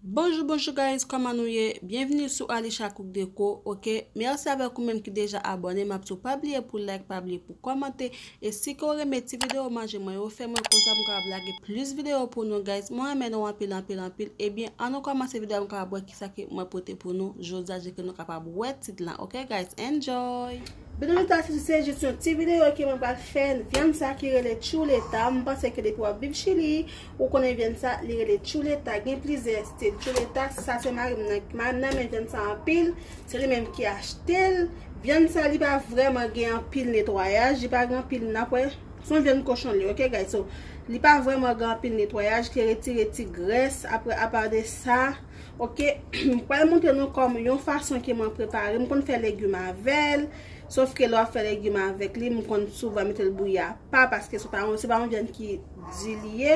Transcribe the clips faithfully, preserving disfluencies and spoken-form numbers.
Bonjou, bonjou guys, kòman nou ye? Byenvini sou Alisha Cook Deco, ok? Mèsi avèk ou menm ki deja abòne, m ap di w pa bliye pou like, pa bliye pou kòmante. E si ke w renmen ti videyo manje mwen yo, fè mwen konn sa pou m kapab lage plis videyo pou nou guys. Mwen renmen nou anpil, anpil, anpil. Ebyen, ann nou kòmanse videyo a pou m kapab wè kisa ke mwen pote pou nou jodi a, jan ke nou kapab wè tit lan, ok guys? Enjoy! Byenvini, se jis yon ti videyo ke mwen pral fè. Vyann sa ki rele chuleta, m panse ke depi w ap viv Chili, ou konnen vyann sa, li rele chuleta. Gen plizyè estil chuleta. Sa se mari m nan. Mari m nan renmen vyann sa anpil. Se li menm ki achte l. Vyann sa, li pa vrèman gen anpil netwayaj. Li pa gen anpil, n ap wè. Se yon vyann kochon li, ok, guys? So, li pa vrèman gen anpil netwayaj. Ki retire ti grès. Apre, apa de sa, ok, m pral montre nou kòman yon fason ke mwen prepare. M konn fè legim avè l. Sof ke lè w ap fè legim avèk li, m konn souvan mete l bouyi apa, paske se pa yon, se pa yon vyann ki di li ye.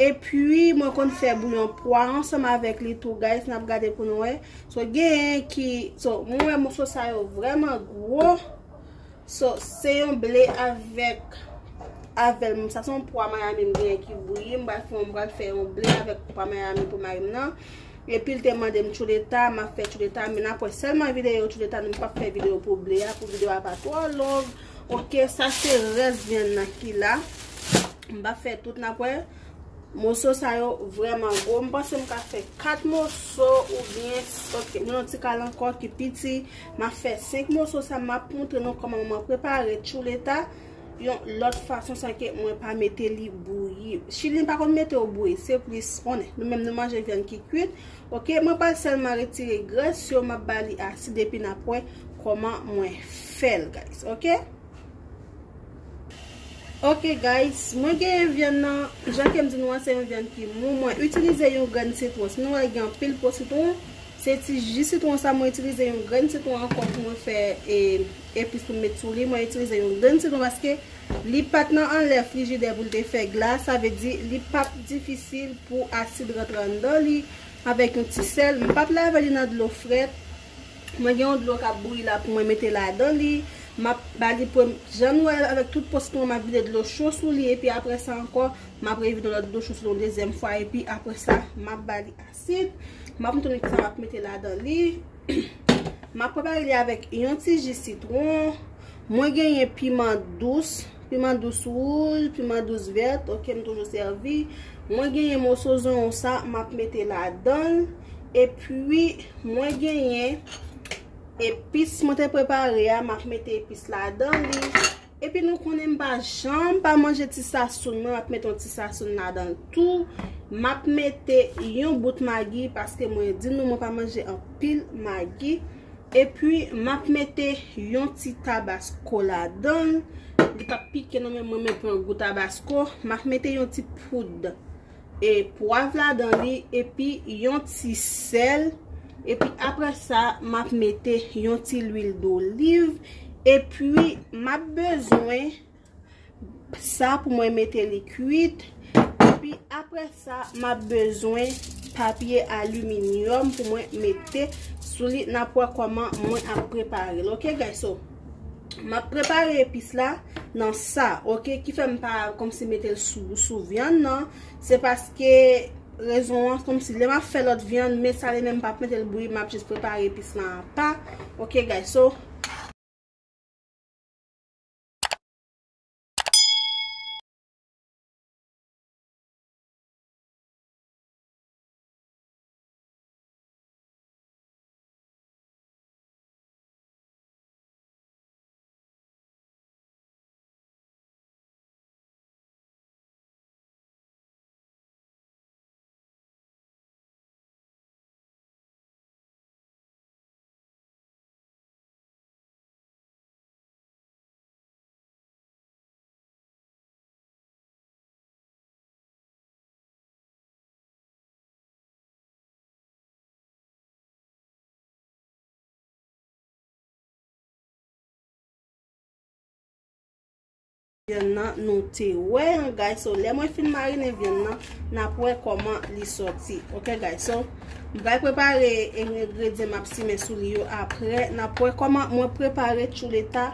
Epi, mwen konn fè bouyon pwa ansanm avèk li tou, guys, n ap gade pou nou wè. So, genyen ki, so, mwen wè moso sa yo vrèman gwo. So, se yon ble avèk, avè l, sa se yon pwa Miami m genyen ki bouyi, m pral fè, m pral fè yon ble avèk pwa Miami pou mari m nan. Epi l te mande m chuleta, m ap fè chuleta, men n ap wè sèlman videyo chuleta, nou m p ap fè videyo pou ble a, pou videyo a pa twò long. Ok, sa se rès vyann nan ki la. M p ap fè tout, n ap wè. Moso sa yo vrèman gwo. M panse m ka fè kat moso oubyen, ok, m nan ti kal ankò ki piti. M ap fè senk moso sa, m ap montre nou kòman mwen prepare chuleta. Yon lòt fason san ke mwen pa mete li bouyi. Chili pa konn mete yo bouyi, se plis, konnen. Nou menm nou manje vyann ki kwit. Ok, mwen pral sèlman retire grès yo, m ap ba li asid epi n ap wè kòman mwen fè l, guys. Ok? Ok, guys, mwen genyen vyann nan, jan ke m di nou an, se yon vyann ki mou. Mwen itilize yon grenn sitwon. Si nou wè gen anpil po sitwon, se ti ji sitwon sa, mwen itilize yon grenn sitwon ankò pou mwen fè, e, epis pou m met sou li. Mwen itilize yon grenn sitwon paske li pa t nan anlè frijidè pou l te fè glas, sa vle di li p ap difisil pou asid rantre anndan li avèk yon ti sèl. M p ap lave li nan dlo frèt. Mwen gen yon dlo k ap bouyi la pou mwen mete ladan li. M ap ba li prem-, jan nou wè avèk tout po sitwon, m ap vide dlo cho sou li, epi apre sa ankò, m ap revide yon lòt dlo cho sou li yon dezyèm fwa, epi apre sa, m ap ba li asid. M ap montre nou kisa m ap mete ladan li. M ap prepare li avèk yon ti ji sitwon. Mwen genyen piman dous, piman dous wouj, piman dous vèt, ok, m toujou sèvi. Mwen genyen moso zonyon sa, m ap mete ladan l. Epi, mwen genyen epis mwen te prepare a, m ap mete epis ladan li. Epi nou konnen m pa janm pa manje ti sasoun, mwen m ap mete yon ti sasoun ladan l tou. M ap mete yon bout magi, paske mwen di nou mwen pa manje anpil magi. Epi, m ap mete yon ti tabasko ladan l. Li p ap pike non, men mwen, mwen pran gou tabasko. M ap mete yon ti poud e pwav ladan li, epi yon ti sèl. Epi apre sa, m ap mete yon ti lwil doliv. Epi, m ap bezwen sa pou mwen mete li kwit. Epi apre sa, m ap bezwen papye aliminyòm pou mwen mete sou li. N ap wè kòman mwen ap prepare l. Ok, guys, so, m ap prepare epis la nan sa, ok, ki fè m pa kòmsi mete l sou, sou vyann nan. Se paske rezon an, kòmsi lè m ap fè lòt vyann, men sa li menm m p ap mete l bouyi, m ap jis prepare epis lan apa. Ok, guys, so, Vyann nan nou te wè an, guys. So, lè mwen fin marine vyann nan, n ap wè kòman li sòti. Ok, guys. So, m pral prepare engredyan m ap simen sou li yo apre. N ap wè kòman mwen prepare chuleta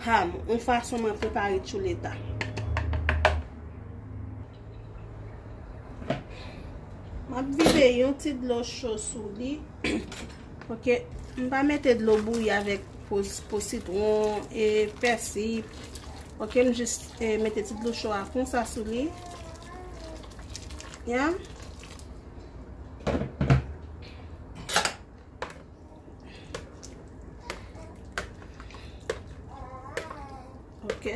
ham, yon fason mwen prepare chuleta. M ap vide yon ti dlo cho sou li. Ok, m pa mete dlo bouyi avèk po, po sitwon e pèsi. Ok, m jis eh, mete ti dlo cho a konsa sou li. Ya. Ok.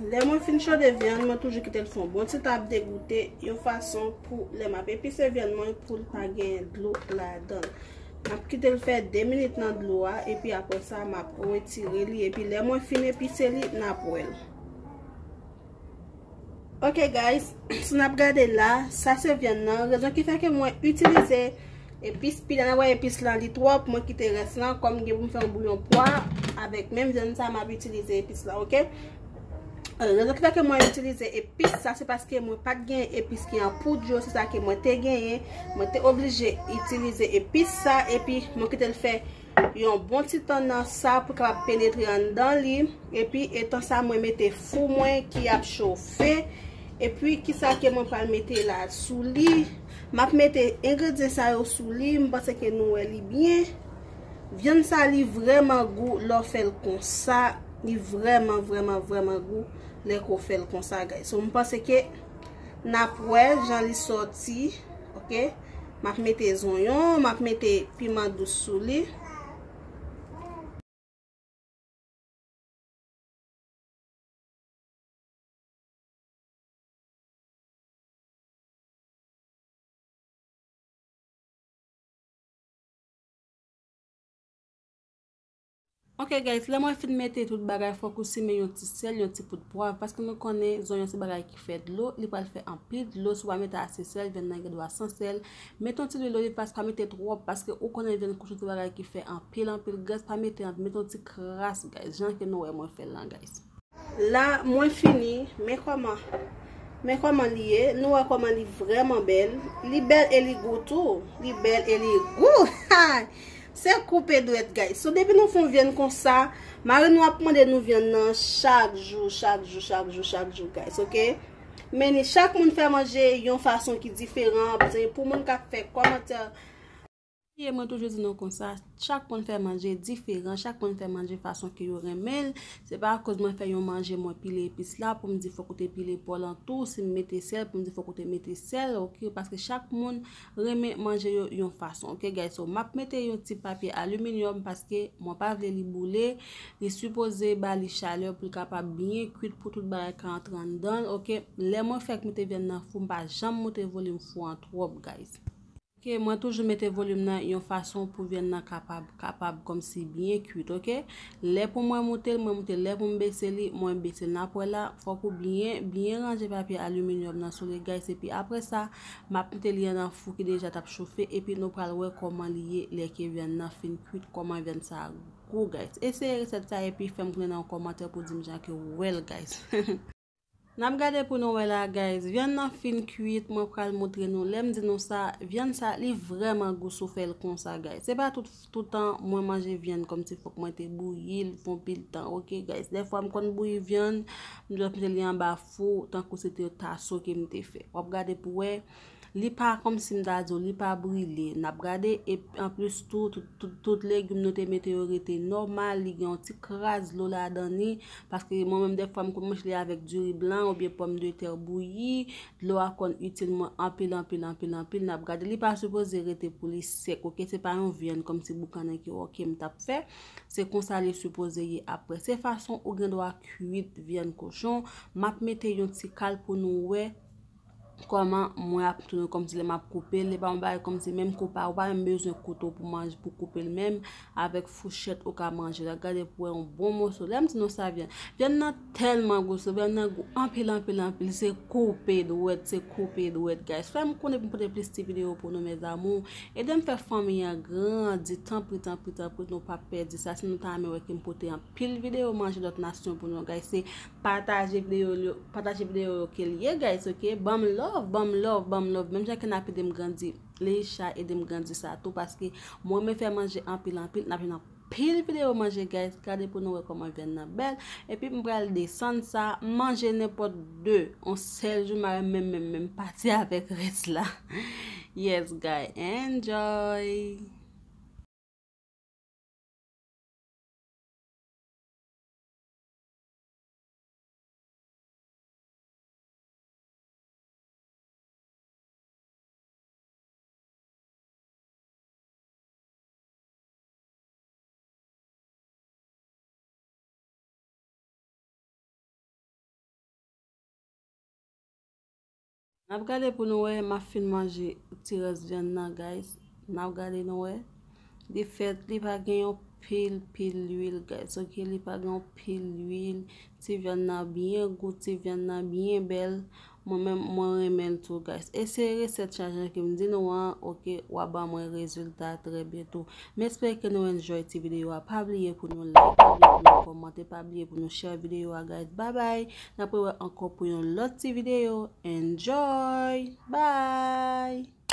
Lè mwen fin chode vyann, mwen toujou kite l fè yon bon ti tap degoute, yon fason pou lè m ap epise vyann mwen pou l pa gen dlo ladan l. M ap kite l fè de minit nan dlo a, epi apre sa, m ap retire li, epi lè mwen fin epise li, n ap wè l. Ok guys, si n ap gade la, sa se vyann nan. Rezon ki fè ke mwen itilize epis, pi nan wè epis lan li twòp, mwen kite rès lan, kòm gen pou m fè yon bouyon pwa avèk menm vyann sa, m ap itilize epis la, ok? Euh, rezon ki fè ke mwen itilize epis sa, se paske mwen pa t gen epis ki an poud yo, se sa ke mwen te genyen. Mwen te oblije itilize epis sa, epi mwen kite l fè yon bon ti tan nan sa pou kapab penetre anndan li. Epi, etan sa, mwen mete fou mwen ki ap chofe. Epi, kisa ke mwen pral mete la sou li? M ap mete engredyan sa yo sou li. M panse ke nou wè li byen. Vyann sa, li vrèman gou lè w fè l konsa. Li vrèman, vrèman, vrèman gou lè ke w fè l konsa, guys. So, m panse ke n ap wè jan li sòti. Ok? M ap mete zonyon, m ap mete piman dous sou li. Ok guys, lè mwen fin mete tout bagay, fòk ou simen yon ti sèl, yon ti poud pwav, paske nou konnen zonyon se bagay ki fè dlo, li pral fè anpil dlo, si w pa mete ase sèl, vyann nan gen dwa san sèl. Mete yon ti lwil oliv, paske pa mete twòp, paske ou konnen vyann kochon se bagay ki fè anpil, anpil grès, pa mete anpil, mete yon ti kras, guys, jan ke nou wè mwen fè l lan, guys. La, mwen fini. Men kòman, men kòman li ye. Nou wè kòman li vrèman bèl. Li bèl e li gou tou. Li bèl e li gou. Se koupe dwèt, guys. So, depi nou fè yon vyann konsa, mari nou ap mande nou vyann nan chak jou, chak jou, chak jou, chak jou, guys, ok? Men ni chak moun fè manje yon fason ki diferan. Pou moun k ap fè kòmantè, Ye, mwen toujou di nou konsa, chak moun fè manje diferan, chak moun fè manje fason ke yo renmen l. Se pa akoz mwen fè yon manje, mwen pile epis la, pou m di fòk ou te pile pòl an tou, si m mete sèl, pou m di fòk ou te mete sèl, ok? Paske chak moun renmen manje yo yon fason, ok, guys? So, m ap mete yon ti papye aliminyòm paske mwen pa vle li boule. Li sipoze ba li chalè pou l kapab byen kwit, pou tout bagay ka antre anndan l, ok? Lè mwen fèk mete vyann nan fou, m pa janm moute volim fou an twòp, guys. Ok, mwen toujou mete volim nan yon fason pou vyann nan kapab, kapab kòmsi byen kwit, ok? Lè pou mwen moute l, mwen moute l. Lè pou m bese li, mwen bese l. N ap wè la, fòk ou byen, byen ranje papye aliminyòm nan sou li, guys. Epi apre sa, m ap mete li anndan fou ki deja t ap chofe. Epi nou pral wè kòman li ye lè ke vyann nan fin kwit, kòman vyann sa a gou, guys. Eseye resèt sa epi fè m konnen nan yon kòmantè pou di m jan ke w wè l, guys. N ap gade pou nou wè la, guys. Vyann nan fin kwit, mwen pral montre nou. Lè m di nou sa, vyann sa, li vrèman gou si w fè l konsa, guys. Se pa tout, tout tan mwen manje vyann kòmsi fòk mwen te bouyi l, fè yon pil tan, ok, guys. Dèfwa m konn bouyi vyann, m jis mete li anba fou, tankou se te taso ke m te fè. W ap gade pou wè, li pa kòmsi m ta di w, li pa brile. N ap gade, e anplis tou, tout, tout, tout legim nou te mete yo rete nòmal, li gen yon ti kras dlo ladan li, paske mwen menm dèfwa m konn manje li avèk diri blan oubyen pòmdetè bouyi, dlo a konn itil mwen anpil, anpil, anpil, anpil. N ap gade, li pa sipoze rete pou li sèk, ok? Se pa yon vyann kòmsi boukannen ke, ok, m t ap fè. Se konsa li sipoze ye apre. Se fason ou gen dwa kwit vyann kochon. M ap mete yon ti kal pou nou wè kòman mwen ap tounen kòmsi lè m ap koupe l. Li pa yon bagay kòmsi menm ke w pa, ou pa menm bezwen kouto pou manje, pou koupe l menm. Avèk fouchèt ou ka manje l. Gade pou wè yon bon moso. Lè m di nou sa vyann. Vyann nan tèlman gou, so vyann nan gou anpil, anpil, anpil. Se koupe dwèt, se koupe dwèt, guys. Fè m konnen pou m pote plis ti videyo pou nou, mes amours. Ede m fè fanmi an grandi, tanpri, tanpri, tanpri, nou pa pèdi sa. Si nou ta renmen wè ke m pote anpil videyo manje lòt nasyon pou nou, guys, se pataje videyo yo, pataje videyo yo ke l ye, guys, ok? Ban m love, ban m love, ban m love. Menm jan ke n ap ede m grandi, Leisha ede m grandi sa tou, paske mwen renmen fè manje anpil, anpil, n ap jwenn Pil videyo manje, guys. Gade pou nou wè kòman vyann nan bèl. Epi m pral desann sa, manje nenpòt de. On sèl jou, m a menm, menm, menm pati avèk rès la. Yes, guys. Enjoy! N ap gade pou nou wè, m ap fin manje ti rès vyann nan, guys. N ap gade nou wè. Li fèt, li pa gen yon pil, pil lwil, guys. Ok, li pa gen yon pil lwil. Ti vyann nan byen gou, ti vyann nan byen bèl. Mwen menm, mwen renmen l tou, guys. Eseye resèt sa jan ke m di nou an, ok, w a ban mwen rezilta trè byento. M espere ke nou enjoy ti videyo a. Pa bliye pou nou like, pa bliye pou nou kòmante, pa bliye pou nou share videyo a, guys. Bye bye. N ap rewè ankò pou yon lòt ti videyo. Enjoy. Bye.